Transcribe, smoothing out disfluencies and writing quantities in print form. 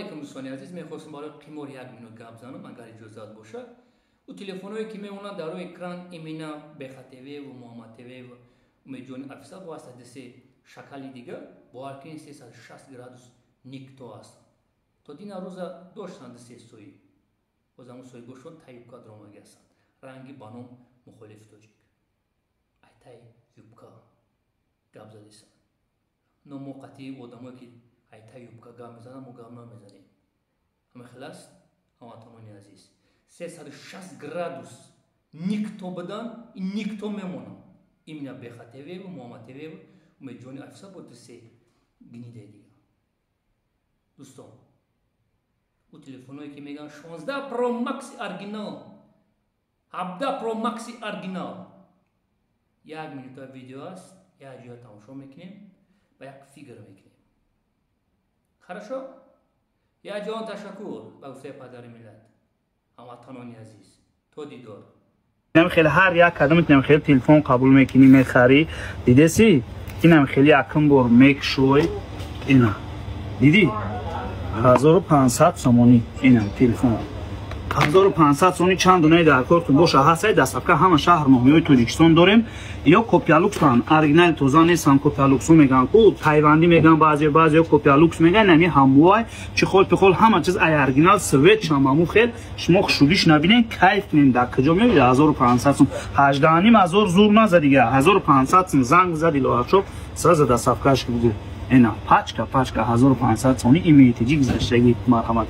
Алейкум, дӯстони азиз. Мехостам барои қимор як минут гап занам, агар иҷозат бошад. Ӯ телефонҳое, ки мемонанд дар рӯи экран, именно Беха ТВ ва Муҳаммад ТВ ва Умедҷони Афиса бо ҳастад, се шакали дига, бовар кунед, 360 градус никто аст. То дина рӯза доштанд се соҳиб, боз ҳамун соҳибошон тай юбка даромаги ҳастанд, ранги ба ном мухолифи тоҷик, айтай юбка гап задисанд. Но мо қатъи одамое, ки айтай юбка гап мезананд, мо гап намезанем. Ҳама хел аст. Ҳамватанони азиз, 360 градус никто будан, никто мемонанд. Именно Беха ТВ, Муҳаммад ТВ, Умедҷони Афиса бо се гнидаи дига. Дӯстон, ӯ телефонҳое, ки мегӯянд 16 Про Макси оригинал, 17 Про Макси оригинал, як минута видео аст, як ҷоя тамошо мекунем ва як фикр мекунем. Хорошо, як ҷаҳон ташаккур. Ба гуфтаи падари миллат, ҳамватанони азиз, то дидор. Инам хеле ҳар як кадомит инам хеле телефон қабул мекунӣ, мехарӣ, дидеси, инам хеле якум бор мекушой. Ина дидӣ, 1500 сомонӣ инам телефон, 1500 сомонӣ. Чанд донаи дар кортун боша, ҳастаи доставка ҳама шаҳр ноҳияҳои Тоҷикистон дорем. Ё копия люксан, оригинали тоза нестан, копия люксу меган ку, тайвандӣ меган баъзео, баъзео копия люкс меган. Ами ҳамвай чехол пихол ҳама чиз ай оригинал, цвет шам ҳаму хел. Шумо хушрӯгиш набинен, кайф кунен. Дар куҷо меояд 1500 сум? 18,5 ҳазор зур наза дига, 1500 сум. Занг зади лоҳачо, сразу доставкаш бугу. Ина пачка, пачка 1500 сомонӣ, имейтиҷи гузаштагӣ. Марҳамат.